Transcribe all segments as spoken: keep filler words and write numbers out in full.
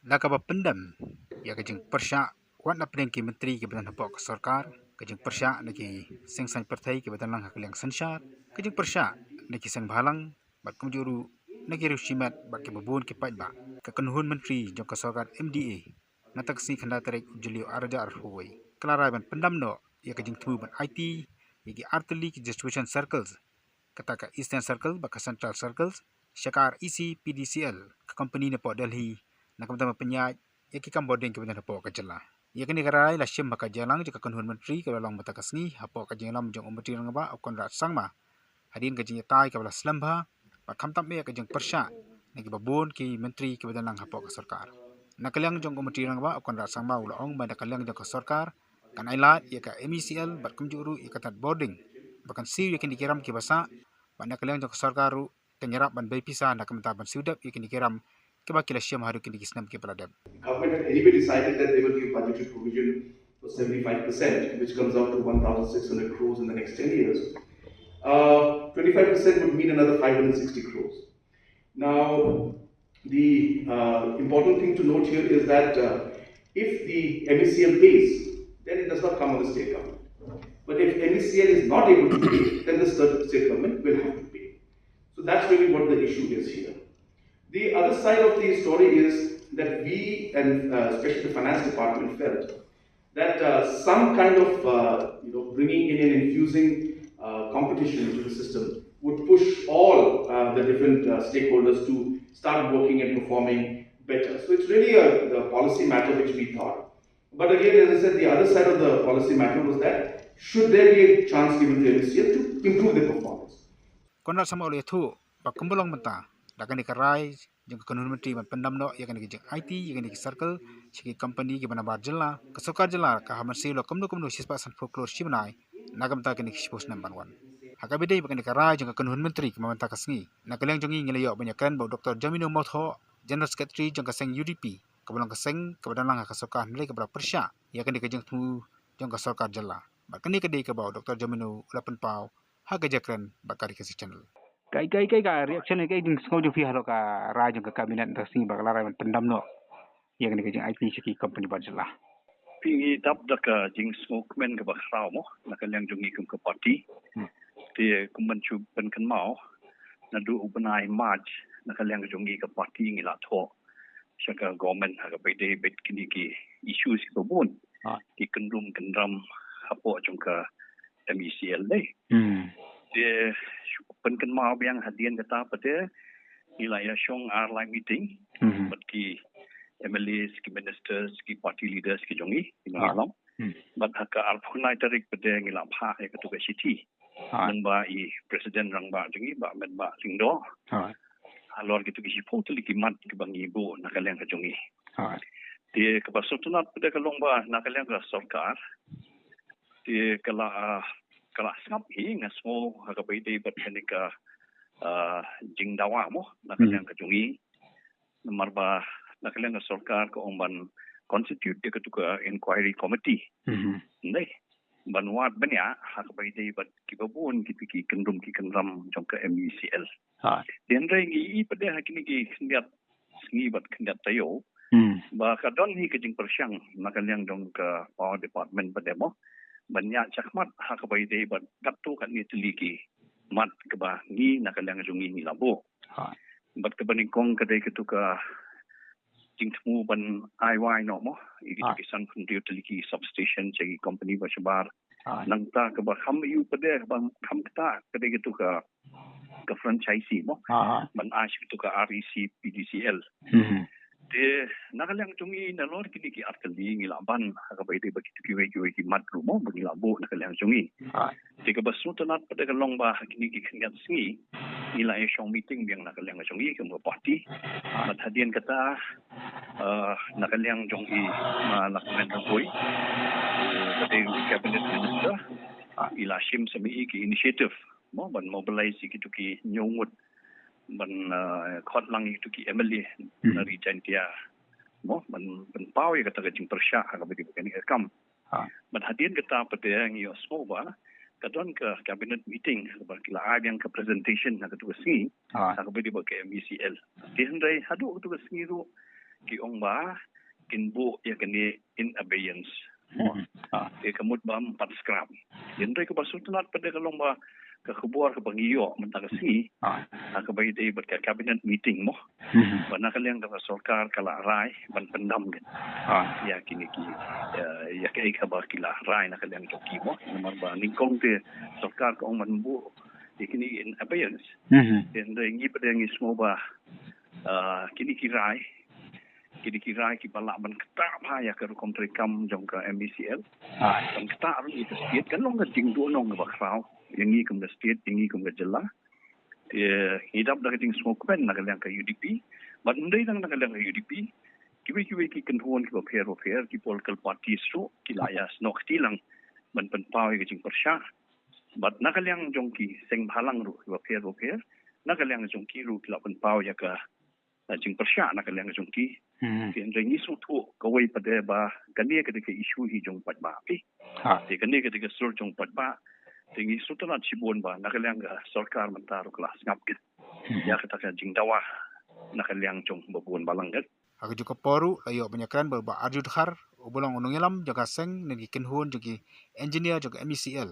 La kaba pyndem ïa ka jingpyrshah wat na pdeng ki myntri kiba don hapoh ka sorkar, ka jingpyrshah na ki seng saiñ pyrthei kiba don lang ha ka liang synshar, ka jingpyrshah na ki seng bhalang, bad kumjuh ruh na ki riew shimet bad kiba bun ki paidbah. Ka kynhun myntri jong ka sorkar M D A, mynta ka sngi khyndai tarik u Jylliew arhajar arphew wei, ka la rai ban pyndam noh ïa ka jingthmu ban aiti ïa ki artylli ki distribution circles, kata ka Eastern Circle bad ka Central Circles, sha ka R E C P D C L, ka company napoh Delhi, na ka bynta ban pynïaid ïa ki kam bording kiba don hapoh ka jylla. Ïa kane ka rai la shim ha ka jingïalang jong ka kynhun myntri kaba la long mynta ka sngi hapoh ka jingïalam jong u Myntri Rangbah u Conrad Sangma, hadien ka jingïatai kaba la slem bha bad khamtam eh ka jingpyrshah na kiba bun ki myntri kiba don lang hapoh ka sorkar. Na ka liang jong u Myntri Rangbah u Conrad Sangma u la ong ba na ka liang jong ka sorkar kan ailad ïa ka M E C L bad kumjuh ruh ïa ka tat bording ba kan siew ïa kine ki ram kiba sah, bad na ka liang jong ka sorkar ruh kan ïarap ban bei pisa na ka bynta ban siew dep ïa kine ki ram kiba ki la shim haduh kine ki snem kiba la dep. Government had anyway decided that there will be a budgeted provision for seventy-five percent, which comes out to one thousand six hundred crores in the next ten years. Uh, twenty-five percent would mean another five hundred sixty crores. Now, the uh, important thing to note here is that uh, if the M E C L pays, then it does not come on the state government. But if M E C L is not able to pay, then the state state government will have to pay. So that's really what the issue is here. The other side of the story is that we, and uh, especially the finance department, felt that uh, some kind of uh, you know, bringing in and infusing uh, competition into the system would push all uh, the different uh, stakeholders to start working and performing better. So it's really a, a policy matter which we thought. But again, as I said, the other side of the policy matter was that should there be a chance given to M E C L to improve their performance? Conrad Sangma u la ïathuh ba kumba long mynta, da kane ka rai jong ka kynhun myntri ban pyndam noh ïa kane ka jingaiti ïa kane ka circle sha ki company kiba nabar jylla, ka sorkar jylla ka hap ban siew la kumno kumno shispah sanphew klur shi bnai na ka bynta kane ka shiphew snem ban wan. Ha kaba ïadei bad kane ka rai jong ka kynhun myntri kaba mynta ka sngi, na ka liang jong ngi ngi la ïoh ban ïakren bad u Doctor Jamino Mawthoh, General Secretary jong ka seng U D P, kaba long ka seng kaba don lang ha ka sorkar hynrei kaba la pyrshah ïa kane ka jingthmu jong ka sorkar jylla. Bad kane ka dei kaba u Doctor Jamino u la pynpaw ha ka jingïakren bad ka Ri Khasi Channel. Kai kai kai ka reaction, kai jingsngew jong phi halor ka rai jong ka cabinet mynta ka sngi ba ka la rai ban pyndam noh ïa kane ka jingaiti sha ki company bar jylla? Phi, ngi dap da ka jingsngewkmen kaba khraw mo na ka liang jong ngi kum ka party. Hmm. Te kum ban shu pynkynmaw, naduh u bnai March na ka liang jong ngi ka party ngi la thoh sha ka government ha kaba ïadei bad kine ki issues kiba bun. Ah. Ki kyndrum kyndram hapoh jong ka M E C L dei. Hmm. Te shu pynkynmaw biang, hadien kata pat te ngi la ïa shong ar lai meeting, hmm, bad ki M L As, ki ministers, ki party leaders ki jong ngi, ki nongïalam. Ah. Hmm. Bad ha ka arphew khyndai tarik pat te ngi la phah ïa katu ka shithi. Ah. Lyngba i President Rangbah jong ngi, Bah Metbah Lyngdoh. Ah. Halor kitu ki shiphew tylli ki mat kiba ngi buh na ka liang ka jong ngi. Ah. Te kaba sngewtynnat pat te ka long ba na ka liang ka sorkar, te ka la, ah, ka la sngap hi, nga sngew, ha kaba ïadei bad kane ka, ah, jingdawa mo na ka, hmm, liang ka jong ngi. Namar ba na ka liang ka sorkar ka ong ban constitute ïa katu ka inquiry committee. Mhm. Dei ban wad bniah ha kaba ïadei bad kiba bun kitu ki kyndrum ki kyndram jong ka M E C L. Ha. Te hynrei ngi i pat te ha kine ki khyndiat sngi bad khyndiat taïew, hmm, ba ka don hi ka jingpyrshang na ka liang jong ka Power Department pat te mo ban ïaid shakhmat ha kaba ïadei bad katto katne tylli ki mat kaba ngi na ka liang jong ngi ngi la buh. Ha. Bad kaba nyngkong ka dei katu ka jingthmu ban ai wai noh mo ïa kitu, ah, ki san phew hynriew tylli ki substation sha ki company ba shabar. Ah. Nangta kaba kham ïa u pat te, kaba kham ktah ka dei katu ka, ka franchisee mo. Ah. Ban ai sha katu ka R E C P D C L. Hmm. Te na ka liang jong ngi nalor kine ki artylli ngi la ban ha kaba ïadei bad kitu kiwei kiwei ki mat ruh mo ba ngi la buh na ka liang jong ngi. Ah. Te kaba sngewtynnat pat te ka long ba ha kine ki khyndiat sngi ngi la ïa shong meeting biang na ka liang jong ngi kum ka party. Ah. Bad hadien kata, eh, na ka liang jong i Ma Lahkmen Rymbui, eh, ka dei u cabinet minister, ah, i la shim sa ma i ki initiative mo ban mobilize ïa kitu ki hynñiew ngut ban, eh, khot lang ïa kitu ki M L A, hmm, na Ri Jaintia mo ban, ban pynpaw ïa kata ka jingpyrshah ha kaba ïadei bad kane ka kam. Ha. Bad hadien kata pat te ngi ïohsngew ba ka don ka cabinet meeting kaba ki la ai biang ka presentation ha katu ka sngi, ha, kaba ïadei bad ka M E C L. Te hynrei haduh katu ka sngi ruh ki ong ba kin buh ïa kane in abeyance. Mo. Te ka mut ba ym pat scrap. Hynrei kaba sngewtynnat pat de ka long ba ka khubor kaba ngi ïoh mynta ka sngi, ha kaba ïadei bad ka cabinet meeting mo, ba na ka liang ka sorkar ka la rai ban pyndam ïa kine ki, ïa kaei kaba ki la rai na ka liang jong ki mo. Namar ba nyngkong te sorkar ka ong ban buh ïa kine in abeyance. Hynrei ngi pat de ngi sngew ba kine ki rai, kine ki rai kiba lah ban ktah bha ïa ka rukom treikam jong ka M E C L. Ban ktah ruh ïa ka state, kan long ka jingduhnong kaba khraw ïa ngi kum ka state, ïa ngi kum ka jylla. Te ngi dap da ka jingsngewkmen na ka liang ka U D P. Bad ym dei tang na ka liang ka U D P, kiwei kiwei ki kynhun kiba pher ba pher, ki political parties ruh ki la ïasnoh kti lang ban pynpaw ïa ka jingpyrshah. Bad na ka liang jong ki seng bhalang ruh kiba pher ba pher, na ka liang jong ki ruh ki la pynpaw ïa ka jingpyrshah na ka liang jong ki. Te hynrei ngi sngewthuh kawei pat de ba kane ka dei ka issue hi jong paidbah phi. Te kane ka dei ka sur jong paidbah. Te ngi sngewtynnat shibun ba na ka liang ka sorkar mynta ruh ka la sngap kit ïa kata ka jingdawa na ka liang jong ba bun balang kit. Ha kajuh ka por ruh la ïoh ban ïakren bad u Bah Arju Dkhar, uba long u nongïalam jong ka seng ne ki kynhun jong ki engineer jong ka M E C L.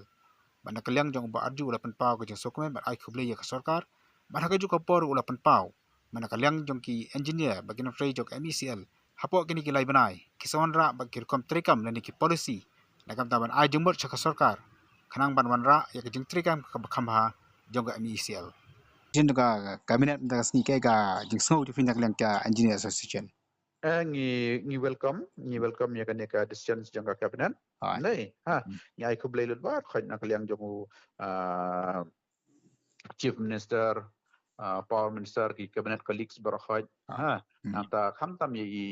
Bad na ka liang jong u Bah Arju u la pynpaw ka jingsngewkmen bad ai khublei ïa ka sorkar. Bad ha kajuh ka por ruh u la pynpaw ba na ka liang jong ki engineer bad ki nongtrei jong ka M E C L hapoh kine ki lai bnai ki sa wanrah bad ki rukom treikam lane ki policy, na ka bynta ban ai jingmut sha ka sorkar khnang ban wanrah ïa ka jingtreikam kaba kham bha jong ka M E C L. Jin ka cabinet mynta ka sngi, kaei ka jingsngew jong phi na ka liang ka Engineer Association? Eh, ngi, ngi welcome, ngi welcome ïa kane ka decision jong ka cabinet. Ngi ai khublei lut baroh khoit na ka liang jong u, ah, Chief Minister, ah, Power Minister, ki cabinet colleagues baroh khoit. Ha, nangta khamtam ïa i,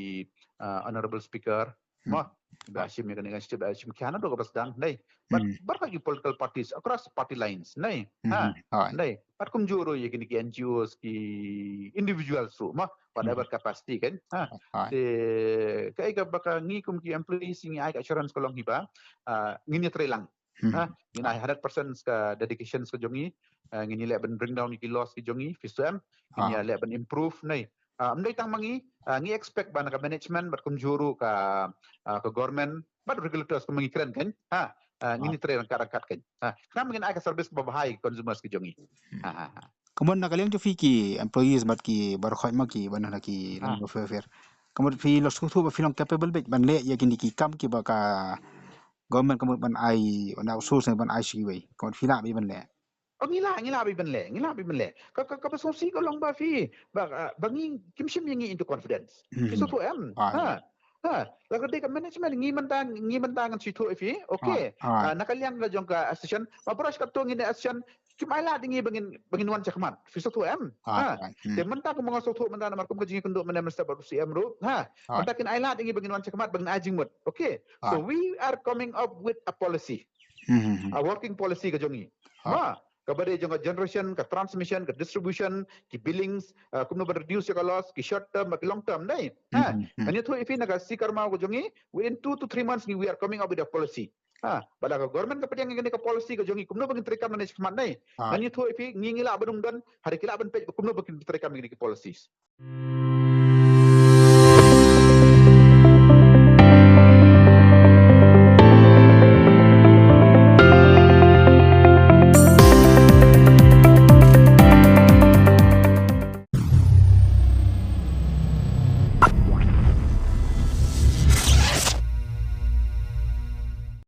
ah, Honorable Speaker. Mo, ba shim ïa kane ka initiative, ba shim khana do ka ba sdang, nai. But baroh ki political parties across party lines, nai. Ha, nai. Bad kumjuh ruh ïa kine ki N G Os, ki individuals ruh, mo, whatever capacity kan. Ha. Te kaei kaba ka ngi kum ki employees ngi ai ka assurance ka long hi ba, ah, ngin ïatrei lang. Ha, ngin ai hundred percent ka dedication ka jong ngi. Ah, ngin ïaleh ban bring down ki loss ki jong ngi, phi sngewthuh em? Ngin ïaleh ban improve, nai. Ah, ym dei tang ma ngi, ah, ngi expect ba na ka management bad kumjuh ruh ka, ah, ka government bad regulators kum ngi kren kan. Ha, ah, ngin ïatrei ryngkat ryngkat kan. Ha, khnang ba ngin ai ka service kaba bha ïa ki consumers ki jong ngi. Ha, ha, ha. Kumno na ka liang jong phi ki employees bad ki baroh khoit ma ki ban na ki lam ba pher pher? Kumno phi la sngewthuh ba phi long capable beit ban leh ïa kine ki kam kiba ka government ka mut ban ai, ban outsource ne ban ai sha kiwei? Ka mut phi lah beit ban leh? Oh, ngi lah, ngi lah beit ban leh, ngi lah beit ban leh. Ka, ka, kaba sngewsih ka long ba phi, ba, ah, ba ngi, kim shim ïa ngi into confidence. Phi sngewthuh em? Ha. Ha. La ka dei ka management, ngi mynta, ngi mynta ngan sngewthuh ïa phi. Okay. Ah, na ka liang ka jong ka association, ma baroh katto ngin association, kim ai lad ïa ngi ba ngin, ba ngin wan shakhmat. Phi sngewthuh em? Ha. Te mynta kumba nga sngewthuh mynta namar kum ka jingïakynduh mynne mynstep bad u C M ruh. Ha. Mynta kin ai lad ïa ngi ba ngin wan shakhmat, ba ngin ai jingmut. Okay. So we are coming up with a policy. A working policy ka jong ngi. Ma, kaba dei jong ka generation, ka transmission, ka distribution, ki billings, ah, kumno ban reduce ïa ka loss, ki short term, ki long term, nai. Ha. Ngan ïathuh ïa phi na ka C Karma ka jong ngi, within two to three months ngi, we are coming up with a policy. Ha, bad ka government ka pdiang ïa kane ka policy ka jong ngi, kumno ba ngin treikam mynne shakhmat, nai. Ngan ïathuh ïa phi, ngi, ngi lah ban ym don, hynrei ki lah ban peit kumno ba kin treikam ïa kine ki policies.